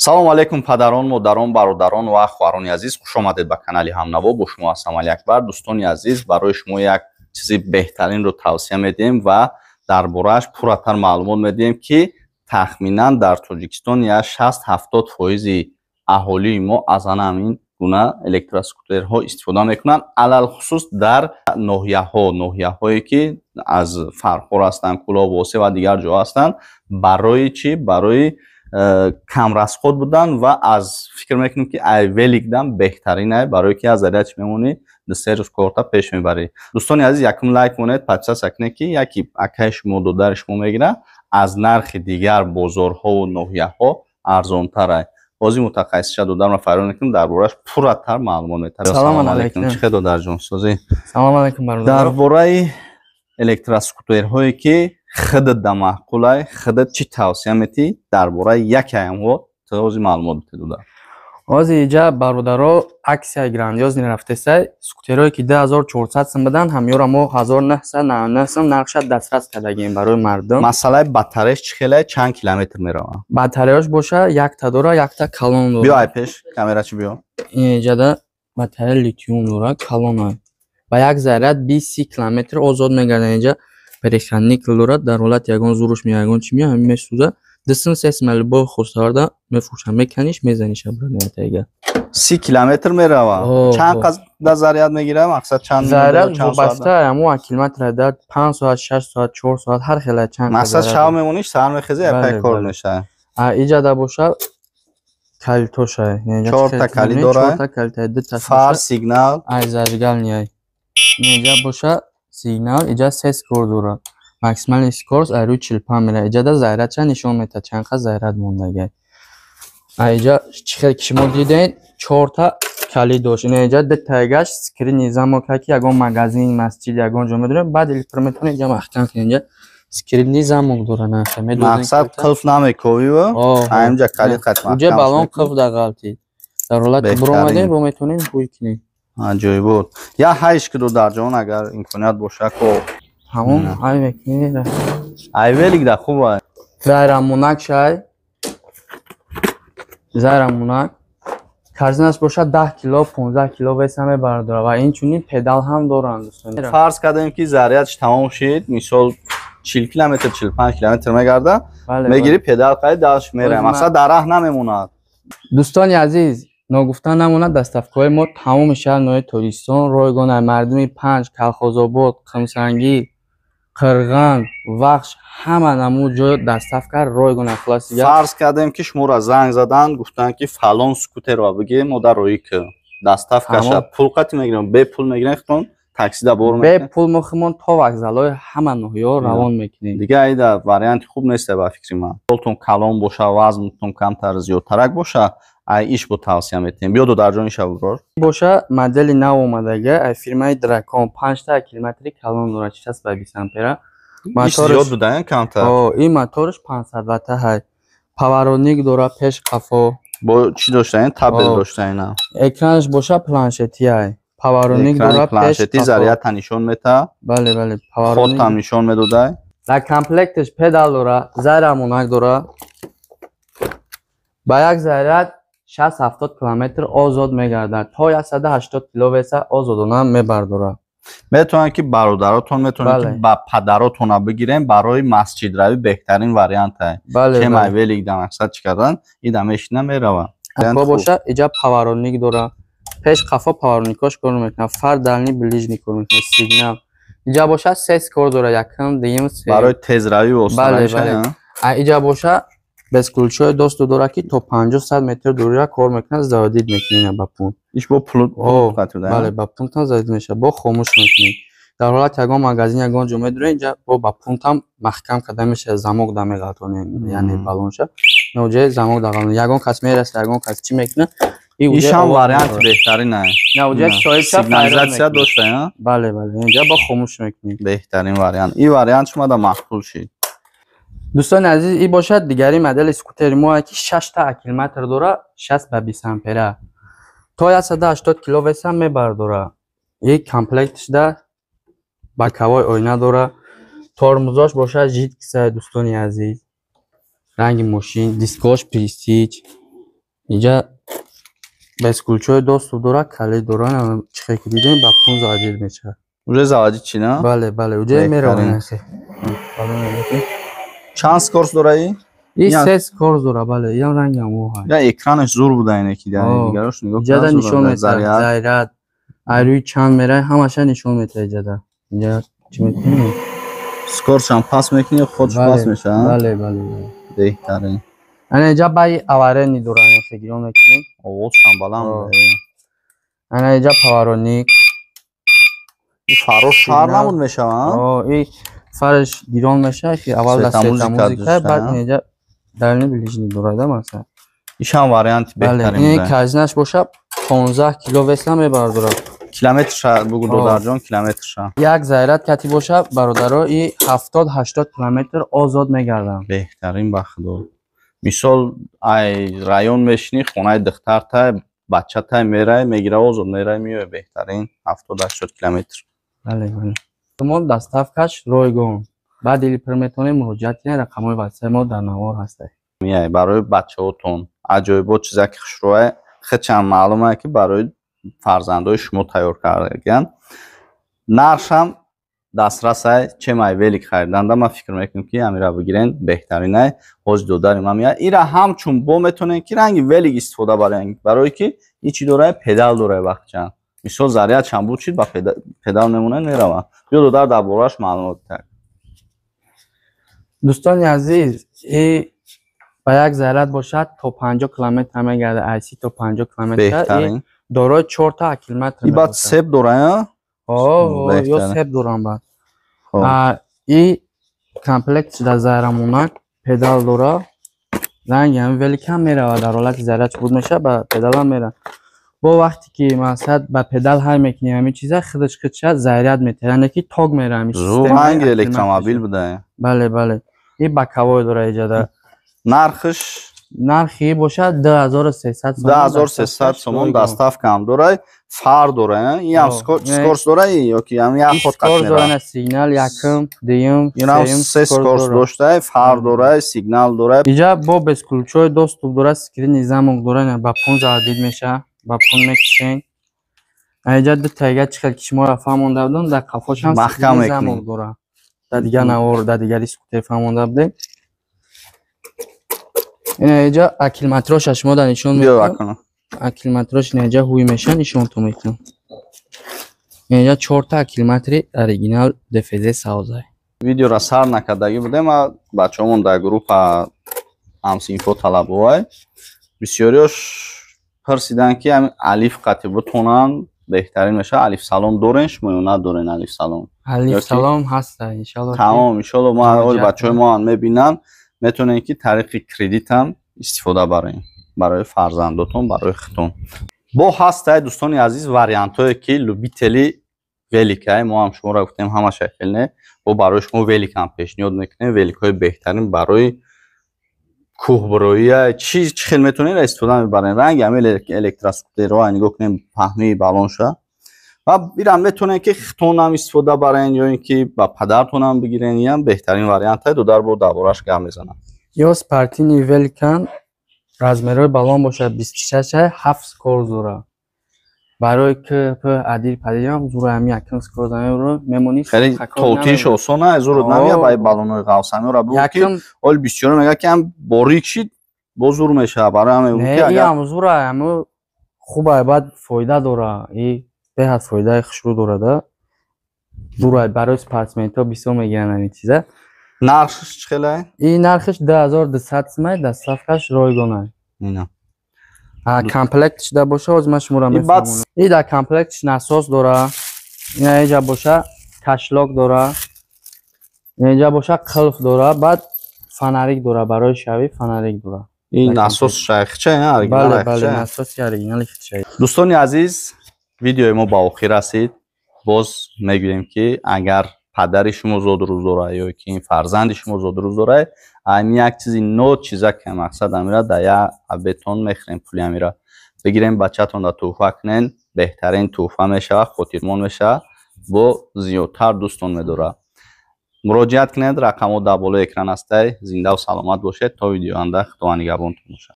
Салому алейкум, падарон, модарон, бародарон ва хоҳарони азиз, хуш омадед ба канали Ҳамнаво. Бо шумо ҳастам Алиакбар. Дӯстони азиз, барои шумо як чизи беҳтаринро тавсия медиҳем ва дар борааш пурратар маълумот медиҳем, ки тахминан дар Тоҷикистон як 60-70 фоизи аҳолии мо аз ана ҳамин гуна электроскутерҳо истифода мекунанд, алалхусус дар ноҳияҳо, ноҳияҳое ки аз Фархор ҳастанд, Кӯлоб, Восе ва дигар ҷоҳо ҳастанд. Барои чӣ? Барои камрасход будан ва аз фикр мекунем, ки ай великдам беҳтаринай, барое ки аз заряд чӣ мемонӣ, 2-3 рӯз корта пеш мебарӣ. Дӯстони азиз, якум лайк монед, подписаться кунед, ки яки акаи шумо, додари шумо мегирад, аз нархи дигар бозорҳову ноҳияҳо арзонтарай. Бози мутахассисша додарро фарёд мекунем, дар борааш пурратар маълумот метарад. Салому алайкум. Чӣ хел, додарҷон, созӣ? Салому алайкум, бародар. Дар бораи электроскутерҳое ки худат да маъқулай, худат чӣ тавсия метиҳӣ? Дар бораи яке амҳо ту ҳозир маълумот бите, додар. Ҳозир иҷа, бародаро, аксияи грандиозный рафтесай. Скутерҳое ки 2400 сум будан, ҳамёра мо 1999 сум нархша дастрас кардагем барои мардум. Масъалаи батареяш чӣ хелай, чанд километр меравад? Батареяш боша, якта дора, якта калон дора. Биё, ай пеш камерачи биё. Иҷада батарея литиум дора, калона. Ба як заряд 20 километр озод мегардад. Инҷа переходник дорад, дар ҳолати ягон зуруш мея, ягон чӣ мея, ҳамин месӯза. 2 сум, 3 сум любой хостарда мефурӯшам, меканиш, мезаниш абранатайга. 30 километр мерава? Чанд қадр заряд мегирад, мақсад, чанд? Заряд вобаста ҳамон километр, дар 5 соат, 6 соат, 4 соат, ҳар хела чанд. Мақсад, шав мемониш, саҳар мехезӣ, япай кор мешавад. Иҷада боша, калитоша. Чорта калит дора? Чорта калита, дута. Фар, сигнал? Ай зажигальный. Иҷа боша сигнал, иҷа се скорость дорад, максимальный скорость ай рӯи 45 мера. Иҷада зарядча нишон метаҳад, чанд қад заряд мондагай. Иҷа чӣ хел ки шумо дидед, чорта калид дошт. Ина иҷа дутаи скрытый замок, ки ягон магазин, масҷид, ягон ҷо медорем, баъд электро метавонед иҷа маҳкам кунед. Иҷа скрытый замок дора. Наха. Мақсад, қулф намековӣ, ҳаминҷа калид қат. Уҷа балон қулф дағалтид, дар ҳолати биромадем, бо метавонед ҳуй кунед. Аҷоиб буд. Я ҳайш ки, додарҷон, агар имконият боша ко. Ҳамон ҳай мекунед. Ай велик да хуб ай. Зайрамонак шай, зайрамонак. Корзинаш бошад, 10 кило, 15 кило веса мебардорад ва инчунин педал ҳам доранд, дӯстон. Фарз кардем, ки зарядш тамом шид, мисол, 40 километр, 45 километр мегарда, мегири, педал қади, дальше мераем, мақсад, дар раҳ намемонад. Дӯстони азиз, ногуфта намонад, доставкаҳои мо тамоми шаҳр, ноҳияи Тоҷикистон ройгон. Мардуми Панҷ, Калхозобод, Қумсангир, Қирған, Вахш, ҳама намуд ҷой доставка ройгон. Хулоси. Фарз кардем, ки шуморо занг заданд, гуфтанд, ки фалон скутерро бигир, мо дар роҳӣ ки доставкаша пул қатӣ мегирем, бепул мегирем, худтон таксида бор? Бепул мо худмон то вокзалҳои ҳама ноҳияҳо равон мекунем. Дига айда варианти хуб нест, ба фикри ман. Полтон калон боша, вазнтон камтар, зиёдтарак боша, ай иш бо тавсия метиҳем. Биё, додарҷон, иша бирор. Боша, модели нав омадага ай фирмаи Дракон, панҷта километри калон дорад, чист ба 20 ампера. Зиёд буда, камтар? Ин моторш 500 ватта ҳай, поворотник дора пеш, қафо. Бо чӣ доштаин, табел доштаина? Экранаш боша, планшети ай, поворотник дора пеш. Планшети, зарядта нишон мета? Бале. Ходтам нишон медодай? Дар комплекташ педал дора, зайрамонак дора. Ба як заряд 60-70 километр озод мегардад, то 180 кило веса озодона мебардорад. Метавонанд, ки бародаротон, метавонанд, ки ба падаротона бигирем, барои масҷидравӣ беҳтарин вариант ай. Чемай велик да, мақсад, чӣ кардан, ида мешина, мерава. Боша, иҷа поворотник дора, пеш, қафо поворотникош кор мекунад, фар дальний, ближний кор мекунад, сигнал. Иҷа боша, се скорость дора: якум, дуюм, се. Барои тезравӣ. Бале. Иҷа боша, бесключевой доступ дорад, ки то 50-100 метр дурира кор мекунад, заводить мекунед ба пунт. Иш бо пул? Бале, ба пунтам заводить мешавад, бо хомӯш мекунед. Дар ҳолати ягон магазин, ягон ҷо медуред, инҷа бо ба пунтам маҳкам карда мешавад, замок да меғалтонед, яъне балонша ноҷои замок дағалтонед, ягон кас мераса, ягон кас чӣ мекунад. Ишам варианти беҳтарин. Сигнализатсия дошта? Бале, инҷа бо хомӯш мекунед. Беҳтарин вариант. Ин вариант шумо да маъқул шид. Дӯстони азиз, ин бошад дигари модели скутери мо, ки шашта аккумулятор дора, 60 ба 20 ампера, то 180 кило веса мебардора. И комплектшда боковой оина дора, тормозош бошад, жидкий, дӯстони азиз, ранги мошин, дискош Престиж. Инҷа бесключевой доступ дора, калид дора, чихе ки дидем, ба пун заводить мешавад. Уже заводить чи на? Бале, бале, уже меравад. Чанд скорость дораи? И се скорость дора, бале, ям рангам ӯ. Я экранаш зур буда, ине ки дигарош нигоҳ. Иҷада нишон метаҳад заряд, ай рӯи чанд мерай, ҳамаша нишон метаҳад иҷада. Инҷа чӣ мекунӣ? Скорость ам пас мекунӣ, худш пас мешавад. Бале. Беҳтарин. Ана инҷа баи аварийный дора, гирон мекунем. Овозшам баланд. Ана инҷа поворотник. Фарош фар намуд мешавад? И фараш гирон мешавад, ки аввал да светомузыка, баъд инҷа дальний, ближний дорада, масалан. Ишам варианти беҳтарин. Ин казинаш боша, 15 кило весла мебардорад. Километрша бугу, додарҷон, километрша. Як заряд кати боша, бародаро, и 70-80 километр озод мегардам. Беҳтарин, ба худо. Мисол, ай район мешинӣ, хонаи духтартай, бачатай мерай, мегира, озод мерай, меоя. Беҳтарин, 70-80 километр. Бале, мо доставкаш ройгон. Баъд дили пир метавонем муроҷиат кунед, рақамҳои ватсаи мо дар навор ҳастад. Мияй, барои бачаҳотон аҷоибот, чиза ки хушрӯя, хичам маълума, ки барои фарзандои шумо тайёр кардагиянд. Нархшам дастрасай, чемай велик хариданда. Ман фикр мекунам, ки амира бигирен, беҳтаринай. Ҳози додари ман меяд, ира ҳамчун бо метавонем, ки ранги велик истифода барем, барое ки и чӣ дорай, педал дорай. Вақтча, мисол, заряд чанд буд шид, ба педал мемонад, меравад. Биё, додар, дар борааш маълумот так. Дӯстони азиз, и ба як заряд бошад, то 50 километр мегардад, ай 30 то 50 километр. Беҳтарин. Дорои чорта аккумулятор. И баъд сеп дорая? Ё сеп дорам. Баъд и комплект дар заррамонак педал дора, ранги ҳами великам меравад. Дар ҳолати заряд буд мешавад, ба педалам меравад. Бо вақте ки, масалан, ба педал ҳай мекунӣ, ҳамин чиза худаш худша заряд метаҳад, яъне ки ток мерава ҳамин. Зур, ранги электромобил буда. Бале, и боковой дора иҷада. Нархш? Нархи бошад 2300 сомон. 2300 сомон, доставкаам дорай, фар дора, иам скорость дора ёки ам як ход? Скорость дора, сигнал якум, дуюм. Инам се скорость доштай, фар дорай, сигнал дорай. Иҷа бо бесключевой доступ дора, скрытый замок дора, ба пун заводить меша, ба пун мекишен. Иҷа ду тайга, чӣ хел ки шуморо фаҳмонда будам, дар қафошам маҳкам замок дора. Дар дигар навор, дар дигари скутер фаҳмонда будем. Ина иҷа аккумуляторша шумо дар нишон мекунам. Аккумуляторш ина иҷа ҳуй меша, нишонтон мекунам. Ина иҷа чорта аккумулятори оригинал ДФЗ савзай. Видеора сар накардагӣ будем, бачаҳомон дар группа ҳамсинфо талабовай бисёриёш пурсиданд, ки ҳамин алиф қати бутонанд, беҳтарин мешавад. Алиф салон дорен шумо ё надорен алиф салон? Алиф салон ҳаста, иншалло. Тамом, иншалло. Мо бачаҳои мо мебинанд, метавонед, ки тариқи кредитам истифода барем барои фарзандотон, барои худтон. Бо ҳастай, дӯстони азиз, вариантҳое, ки любители великай. Мо ҳам шуморо гуфтем, ҳамаша хел не, бо барои шумо великам пешниҳод мекунем, великҳои беҳтарин барои кӯҳбуроия. Чӣ чӣ хел метавонед истифода мебарем, ранги ҳами электроскутерҳо нигоҳ кунем, паҳнии балонша. Ва ирам метавонед, ки худтонам истифода барен ё ин ки ба падартонам бигирен, иам беҳтарин вариант. Додар бо дар бораш гап мезанам. Ё спортивный великан, размерҳои балон бошад 26, ҳафт скорость дора. Барои кп адир падирам зура, ҳами якум скорость мемонӣ. Хеле толтинш осона, зурут намеяд ба балонҳои ғавсамиёра бугу, ки оли бисёро мегӯяд, ки ҳам борик шид, боз зур мешавад. Барои ҳам мегӯ, ки агар ам зура, ҳаму хуба, баъд фоида дора, и беҳад фоидаи хушрӯ дорада. Зура, барои спортсменҳо бисёр мегиранд ҳамин чиза. Нархш чӣ хеле? И нархш 2200 сумай, доставкаш ройгонай. Ина. Комплект шуда боша, ҳозир ман шуморо мефаҳмонам. И дар комплектш насос дора, ина иҷа боша кошелёк дора, ина иҷа боша қилф дора, баъд фонарик дора, барои шавӣ фонарик дора. Ин насос шайхча? Бале, насоси оригинали хича. Дӯстони азиз, видеои мо ба охир расид. Боз мегӯем, ки агар падари шумо зодрӯз дора ё ки фарзанди шумо зодрӯз дора, ами як чизи ночиза, ки мақсад амира да я абетон мехӯрем, пули амира бигирем, бачатонда тӯҳфа кунен, беҳтарин тӯҳфа мешавад, хотирмон мешавад, бо зиёдтар дӯстон медорад. Муроҷиат кунед, рақамҳо дар болои экран ҳастай. Зиндаву саломат бошед, то видеоанда. Худованд нигаҳбонтон бошад.